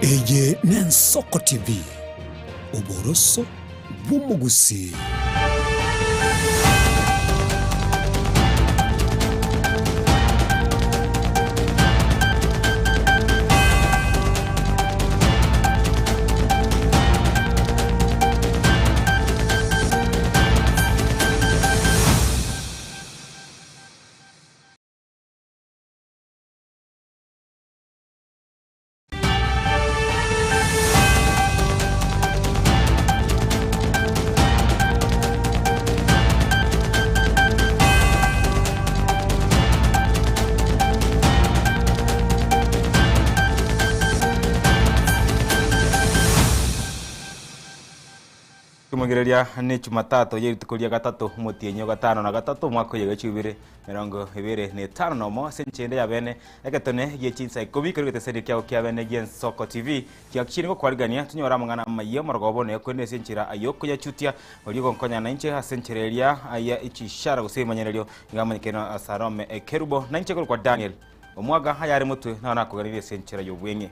Eye n'Ensoko TV, oboroso bw'omogusii. Timogereria ne Chumatato ye rituko ria gatato omotienyi o gatano na gatato omwaka oyo gechubire 2051 ase enchera ya bene egetone gie chinsa ikomi keria egeteseni kiao kia bene gi'Ensoko TV kiakichire gokwarigania tonyore amang'ana amayia omorogoba one korende ase enchera ay'okoyachutia oria ogonkonyana nainche ase enchera eria ya chishara gose ebimanyererio nigo amanyekene na Salome Ekerubo nainche korokwa Daniel Omwaga ayare motwe nao nakoganirie ase enchera y'obweng'e.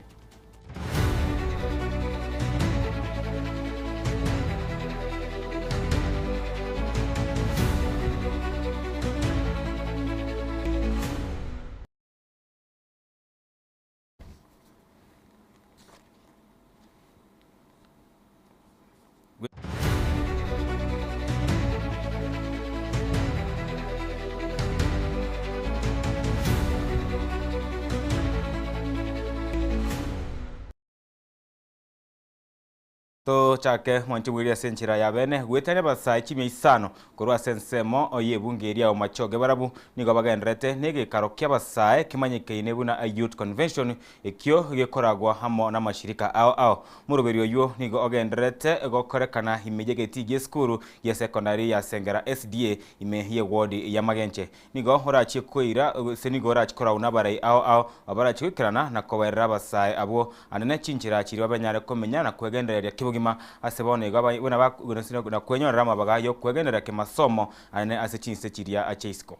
Tochake mwanche bweria ase enchera ya bene, goetania abasae chimia isano korwa ase ensemo y'ebunge eria Omachoge barabwo nigo bagendererete negekaro ki'abasae kemanyekaine buna Youth Convention ekio gekoragwa amo namashirika ao ao. Omoroberi oyio nigo ogendererete gokorekana ime y'egetii gi'esukuru gi'esekondari ya Sengera SDA ime y'ewodi ya Magenche. Nigo orachie koira gose nigo orachie korauna abarai ao ao abarachie goikerana na kobaerera abasae abwo anene chinchera chiria babanyare komenya na kwegendereria kebogima ase bono igo buna na kwenyorera amabaga y'okwegendereria kemasomo anene ase chinse chiria chia isiko.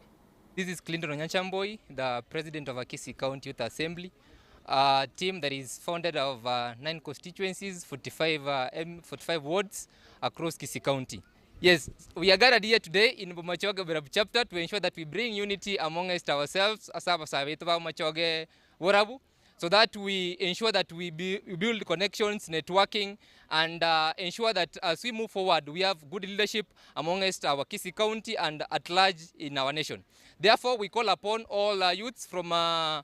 This is Clinton Onyanchamboi, the president of Kisii County Youth Assembly, a team that is founded of 9 constituencies, 45, M, 45 wards across Kisii County. Yes, we are gathered here today in Bomachoge Borabu chapter to ensure that we bring unity amongst ourselves as abasae baitu ba Bomachoge Borabu so that we ensure that we, be, we build connections, networking, and ensure that as we move forward, we have good leadership amongst our Kisii County and at large in our nation. Therefore, we call upon all youths from all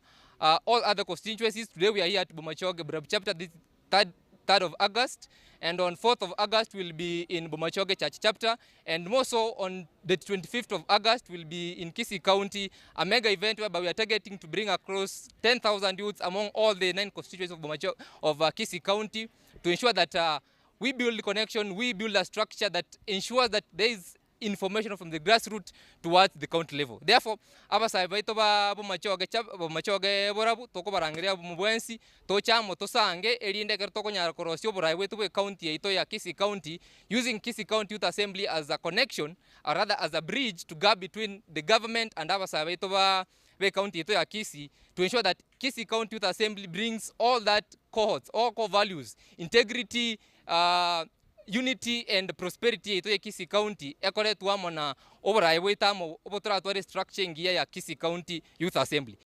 other constituencies. Today we are here at Bomachoge Borabu chapter, this 3rd of August, and on 4th of August we'll be in Bomachoge Church chapter, and more so on the 25th of August we'll be in Kisii County, a mega event whereby we are targeting to bring across 10,000 youths among all the 9 constituencies of Bomachoge, of Kisii County, to ensure that we build connection, we build a structure that ensures that there is information from the grassroots towards the county level. Therefore, abasae baito ba Bomachoge Bomachoge Borabu tokobarangeria mobwensi tochamo tosange erinde ekero tokonyara korosia oborai bwetu bwa county yaito ya Kisii County, using Kisii County Youth Assembly as a connection, or rather as a bridge to gap between the government and abasae baito ba county yaito ya Kisii, to ensure that Kisii County Youth Assembly brings all that cohorts, all core values, integrity, unity and prosperity yaito ya Kisii County ekoretwa amo na oborai bwaito amo obotoratware structure engiya ya Kisii County Youth Assembly.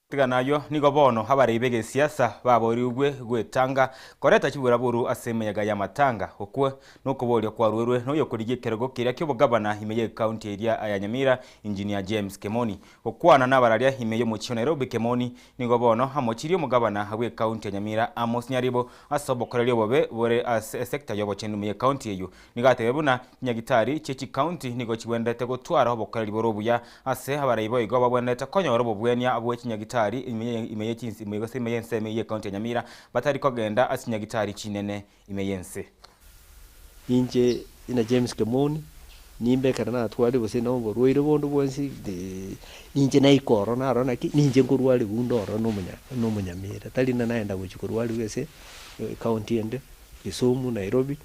Tiga nayo nigo bono abarei b'egesiasa baborigwe gwetanga koreta chiburaburu ase emeyega ya matanga okwo nokoboria kwarwerwe noyokorigia ekerogo keria ki'obogabana ime y'ekaunti eria ya Nyamira Engineer James Kemoni. Gokwana nabararia ime y'omochie o Nairobi Kemoni nigo bono amochirie omogabana bw'ekaunti ya Nyamira Amos Nyaribo ase obokoreria obobe bore ase esekta y'obochenu ime y'ekaunti eyio. Nigo atebe buna chinyagitari chie chikaunti nigo chibwenerete gotwara obokoreri bore obuya ase abarai boigo babwenerete konyora obobwenia bwe chinyagitari ime y'echinsi gose ime y'ensemo y'ekaunti ya Nyamira batari kogenda ase chinyagitari chinene ime y'ense. Inche ina James Kemoni nimbekere natware gose na oborwaire bonde bwensi ninche naikoro naro naki ninche nkorwari bunde oro na omonyamira tari na naenda gochia korwariwa ase county ende Kisumu, Nairobi.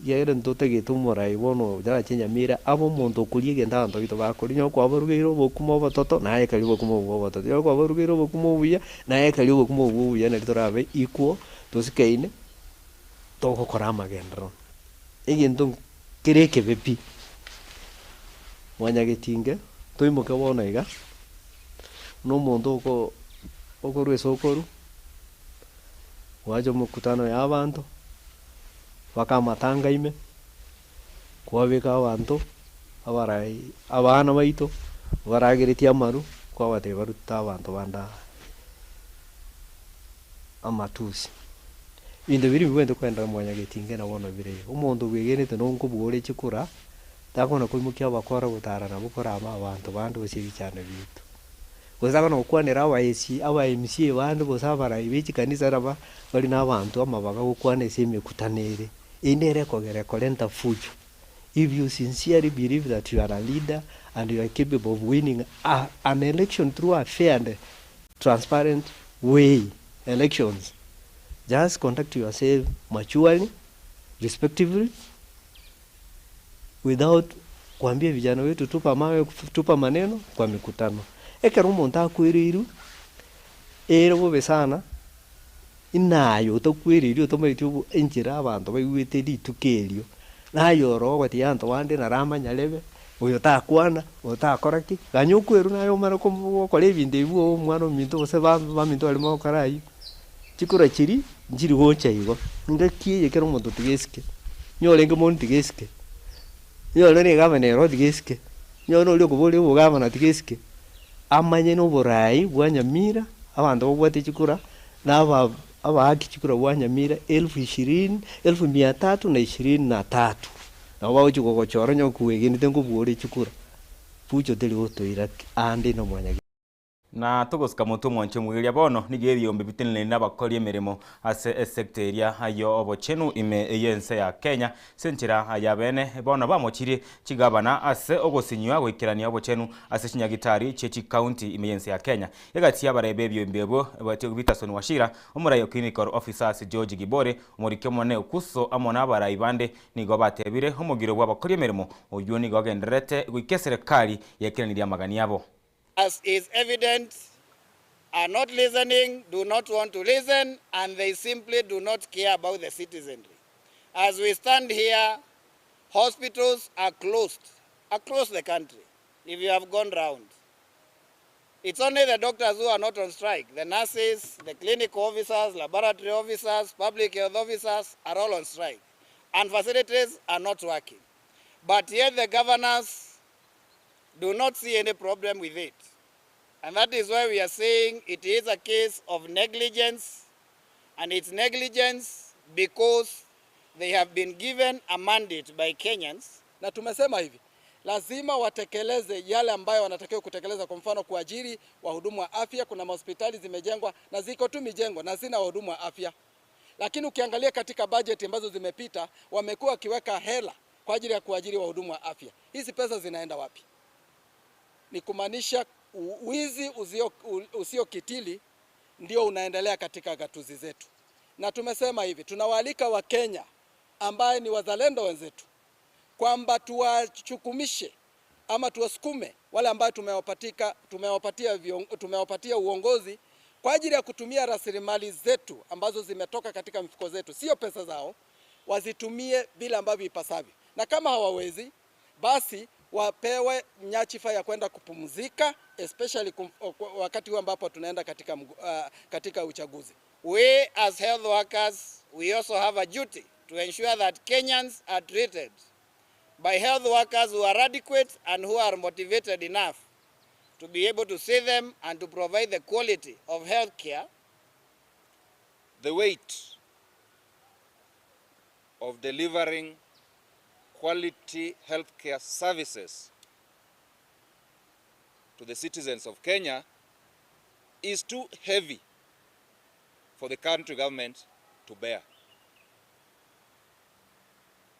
Ekiagera ntotagete omorai bono otache nyamira abe omonto okoria egento abanto baito bakoria, onye kwabarugeire obokima obototo, naye karia obokima obwo obototo, onye kwabarugeire obokima obuya, naye karia obokima obwo obuya nari torabe equal, tosikaine, togokora amagenderero. Egento kere ekebe pi, mwanyagetinge, toimoke bono iga, buna omonto oko okorwa ase okorwa, gwacha omokutano ya abanto, mpaka amatanga ime, kwabeka abanto, abarai abana baito, barageretie amaru, kwabatebia barute abanto bande aa amatusi. Ebinto biria bibwenerete koenderera mwanyagetinge na bono bire iga. Omonto bwegenete nonkobua ore chikura, takona koimokia abakora gotara nabwo korama abanto bande gose ebichando biaito. Gose takona gokwanera abaesi aba MCA bande gose abarai be chikanisa naba bari na abanto amabaga gokwana ase emekutano ere. Eyio nere ekogera ekorenta fujo. If you sincerely believe that you are a leader and you are capable of winning a an election through a fair and transparent way elections, just conduct yourself maturely, respectively, without kuambia vijana wetu tupa mawe, tupa maneno kwa mikutano. Ekero omonto akwereirwe, ere bobe sana, inaye otakwereiri otomaeti obo enchera abanto baigwete rituko erio, naye oro ogotiga abanto bande naro amanyarebe, oyo takwana, oyo takora ki, ganya okwerwe naye omare komo gokora ebinto ebi bwa omwana ominto gose ba baminto baria mogokora aywo. Chikura chiria, nchiri gocha igo, engaki eye kera omonto tiga esike, onye orenge moni tiga esike, onye ore na egavana ero tiga esike, onye noria okoboria obogavana tiga esike, amanye na oborai bwa Nyamira, abanto babwate chikura, na aba abaaki chikura bwa Nyamira elfu ishirini, elfu mia tatu na ishirini na tatu, nabo bagochi gogochora onye okwegenete nkobua ore chikura, fujo teri gotoira ki ande na omwanyageti. Na togosika motwe omwanche omogeria bono nigo ebiombe biteneneire nabakori emeremo ase esecta eria y'obochenu ime y'ense ya Kenya ase enchera ya bene bono bamochirie chigavana ase ogosinywa goikerania obochenu ase chinyagitari chie chicounty ime y'ense ya Kenya. Egati y'abarai b'ebiombe abwo Peterson Wachira, omorai o Clinical Officers George Gibore, omoriki omonene Okuso amo nabarai bande nigo batebire omogiro bw'abakori emeremo oyio nigo ogendererete goika eserekari yaikeraneria amagani abo. As is evident, are not listening, do not want to listen, and they simply do not care about the citizenry. As we stand here, hospitals are closed across the country, if you have gone round. It's only the doctors who are not on strike. The nurses, the clinical officers, laboratory officers, public health officers are all on strike. And facilities are not working. But yet the governors do not see any problem with it. And that is why we are saying it is a case of negligence, and it's negligence because they have been given a mandate by Kenyans. Na tumesema hivi, lazima watekeleze yale ambayo wanatakiwa kutekeleza. Kwa mfano, kuajiri wahudumu wa afya. Kuna mahospitali zimejengwa na ziko tu mijengo na zina wahudumu wa afya, lakini ukiangalia katika bajeti ambazo zimepita, wamekuwa wakiweka hela kwa ajili ya kuajiri wahudumu wa afya. Hizi pesa zinaenda wapi? Ni kumaanisha wizi usio kitili ndio unaendelea katika gatuzi zetu, na tumesema hivi, tunawaalika Wakenya ambaye ni wazalendo wenzetu kwamba tuwachukumishe ama tuwasukume wale ambao tumewapatia uongozi kwa ajili ya kutumia rasilimali zetu ambazo zimetoka katika mifuko zetu, sio pesa zao, wazitumie vile ambavyo ipasavyo, na kama hawawezi basi wapewe nyachifa ya kwenda kupumzika, especially wakati huu ambapo tunaenda katika uchaguzi. We as health workers, we also have a duty to ensure that Kenyans are treated by health workers who are adequate and who are motivated enough to be able to see them and to provide the quality of health care. The weight of delivering quality healthcare services to the citizens of Kenya is too heavy for the country government to bear.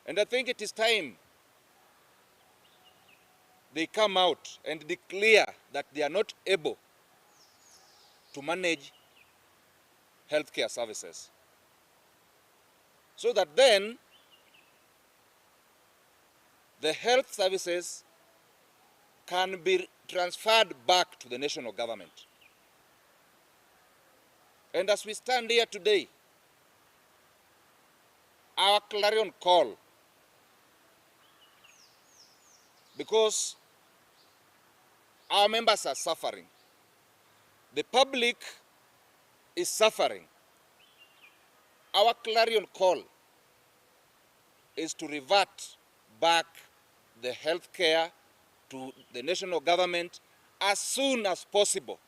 And I think it is time they come out and declare that they are not able to manage healthcare services. So that then the health services can be transferred back to the national government. And as we stand here today, our clarion call, because our members are suffering, the public is suffering, our clarion call is to revert back the health care to the national government as soon as possible.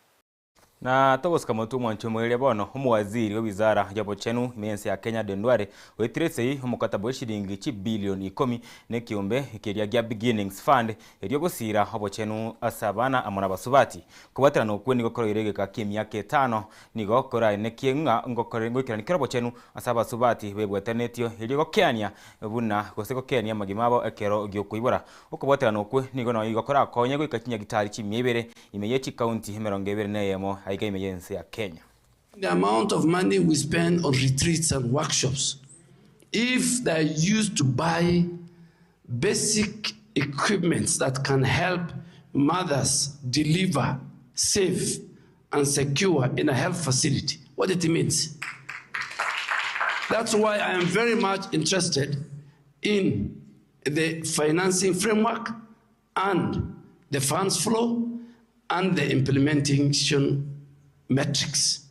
Na togosika motwe omwanchi omoeria bono, omowaziri bw'ewizara y'obochenu ime y'ense ya Kenya Aden Duale oetire esegi omokataba bw'eshiringi chibilioni ikomi na ekiombe keria gia Beginnings Fund erio gosiira obochenu ase abana amo nabasubati. Kobwaterana okwo nigo koroire egeka ki'emiaka etano nigo koraenekie ng'a ngoikerania kera obochenu ase abasubati bebwatanetio erio gokeania buna gose gokeania amagima abo ekero gi'okoibora. Okobwaterana okwo nigo noigo korakonye goika chinyagitari chimia ibere ime ye chikaunti 21 aiga ime y'ense ya Kenya. The amount of money we spend on retreats and workshops, if they are used to buy basic equipments that can help mothers deliver safe and secure in a health facility, what it means. That's why I am very much interested in the financing framework and the funds flow and the implementation metrics.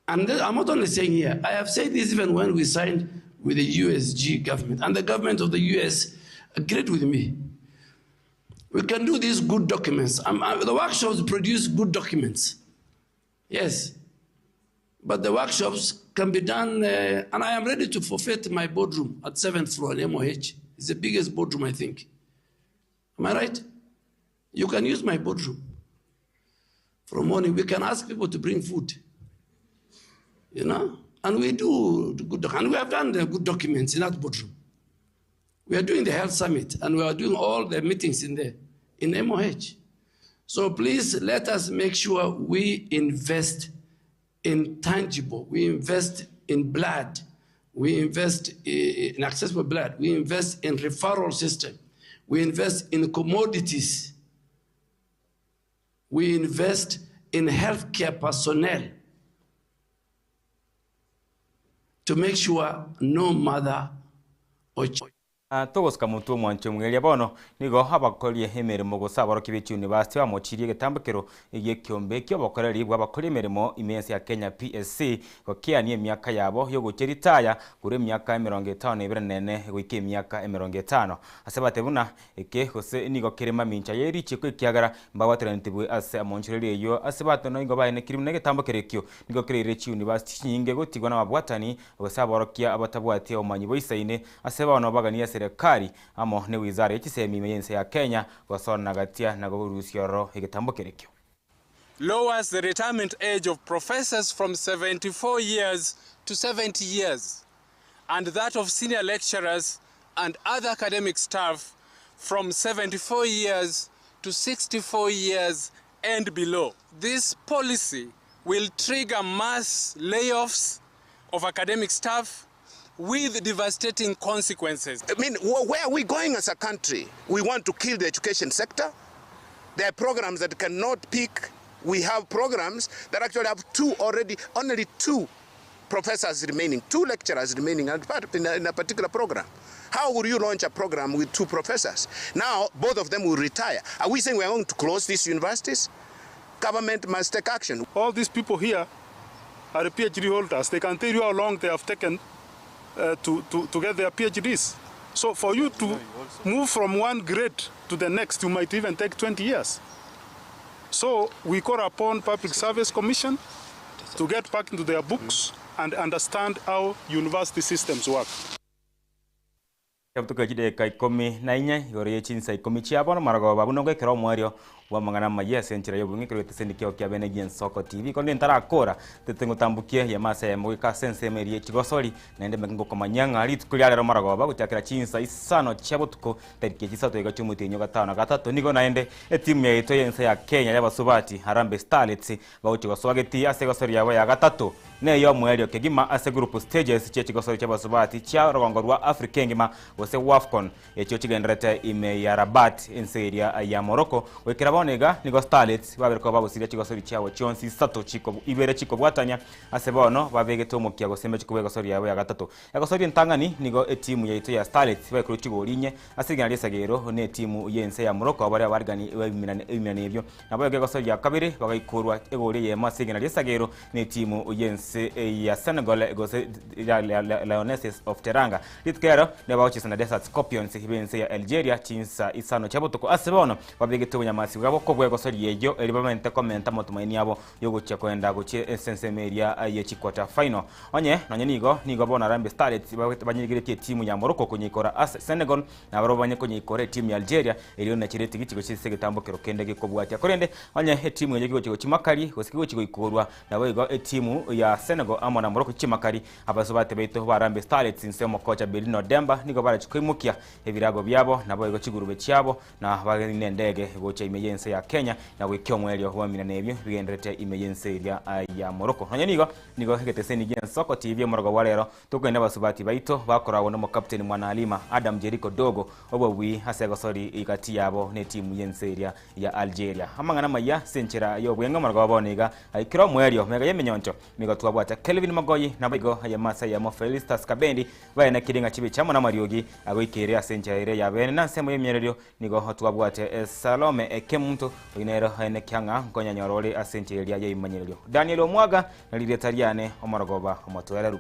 And I'm not only saying here, I have said this even when we signed with the USG government, and the government of the US agreed with me. We can do these good documents. The workshops produce good documents. Yes. But the workshops can be done, and I am ready to forfeit my boardroom at 7th floor in MOH. It's the biggest boardroom, I think. Am I right? You can use my boardroom. From morning, we can ask people to bring food. You know? And we do good, and we have done the good documents in that boardroom. We are doing the health summit, and we are doing all the meetings in there, in MOH. So please let us make sure we invest in tangible, we invest in blood, we invest in accessible blood, we invest in referral system, we invest in commodities, we invest in healthcare personnel to make sure no mother or child. Togosika motwe omwancho omweria bono nigo abakorie emeremo gose aborokia be chiuniversity bamochirie egetambokero gi'ekiombe ki'obokoreri bw'abakoria emeremo ime y'ense ya Kenya PSC gokeania emiaka yabo yogochia ritaya korwa emiaka 52 na ene goika emiaka 50 ase bate buna eke gose nigo kere mamincha ye richiko ekiagera mbabwateranetigwe ase amonchoreri eyio ase bato nigo baenekiri buna egetambokero ekio nigo kereire chiuniversity chinyinge gotigwa nababwatani gose aborokia abatabwati obomanyi boisaine Ase bono baganie eserekari amo ne wizara ye chisemi ime y'ense ya Kenya gosona gatia na gorusia ororo egetambo kerekio. Lowers the retirement age of professors from 74 years to 70 years and that of senior lecturers and other academic staff from 74 years to 64 years and below. This policy will trigger mass layoffs of academic staff with devastating consequences. I mean, where are we going as a country? We want to kill the education sector. There are programs that cannot pick. We have programs that actually have two already, only two professors remaining, two lecturers remaining in a particular program. How will you launch a program with two professors? Now, both of them will retire. Are we saying we are going to close these universities? Government must take action. All these people here are PhD holders. They can tell you how long they have taken to get their PhDs. So for you to move from one grade to the next, you might even take 20 years. So we call upon Public Service Commission to get back into their books and understand how university systems work. Chiabutoka chidakika 14 igoro ye chinsa ikomi chia bono marogoba buna ngoikera omoerio Bw'amang'ana amayia ase enchera y'obong'e ekero geteseni kiao kia bene gi'ensoko TV. Korende ntarakora, tete ngotambokie eyemo ase eyemo goika ase ensemo eria ye chigosori, naende mbeke ngokomanyia ng'a rituko ria rero morogoba gochakera chinsa isano chia botuko tariki chisato iga chi'omotienyi o gatano na gatato nigo naende etimu yaito y'ense ya Kenya y'abasubati Harambee Starlets bagochia gosoa getii ase egosori yabo ya gatato na ey'omoerio kegima ase group stages chie chigosori chi'abasubati chia orogongo rwa Africa engima gose WAFCON echio chigendererete ime ya Rabat ense eria ya Morocco. Goikera bono iga nigo Starlets babere koba bagosiria chigosori chiabo chionsi isato chiko ibere chikobwatania ase bono babegete omokia gose mbache kobua egosori yabo ya gatato. Egosori entang'ani nigo etimu yaito ya Starlets baekorwe chigori inye ase rigena ri'esagero na etimu y'ense ya Morocco baria abarigani b'ebiminani ebio. Naboigo egosori ya kabere bagaikorwa egori eyemo ase rigena ri'esagero na etimu y'ense ya Senegal gose Lionesses of Teranga. Rituko ero nigo bagochesa na Desert Scorpions b'ense ya Algeria chinsa isano chia botuko. Ase bono babegete obonyamasi bwabo kobua egosori eyio erio bamente komenta amatumaini abo y'ogochia koenda gochia ase ensemo eria ye chiquarter final. Onye nonye nigo nigo bono Harambee Starlets banyegeretie etimu ya Morocco konyeikora ase Senegal na barabwo banye konyeikora etimu ya Algeria erio nachire etigiti gochia ase egetambokero kende gekobwatia. Korende onye etimu eyio kegochia gochia makari gose kegochia goikorwa naboigo etimu ya Senegal amo na Morocco chichie makari Abasubati baito ba Harambee Starlets inse y'omokocha Belino Demba nigo barachie koimokia ebirago biabo naboigo chigurube chiabo na bagende nendege gocha ime y'ense ya Kenya na goikia omoerio bw'eminana ebio bigendererete ime y'ense eria ya Morocco. Nonya nigo nigo egeteseni gi'ensoko TV omorogo bwa rero tokogenda abasubati baito bakoragwa nomokapteni Mwanaalima Adam Jericho Dogo obobui ase egosori gati yabo netimu y'ense eria ya Algeria. Amang'ana amaya ase enchera y'obweng'e omorogo bono iga aikire omoerio mega y'emenyoncho Nigo twabwate Kelvin Mogoyi, naboigo ayemo ase ayemo Felistus Kabendi, baenekirie ng'a chibicha amo namariogi agoikeire ase enchera eria ya bene, na ensemo y'emiarerio nigo twabwate Salome Kemunto, oyio nere oenekia ng'a nkonyanyora ore ase enchera eria y'ebimanyererio. Daniel Omwaga nari rieta riane, omorogoba omotoereru.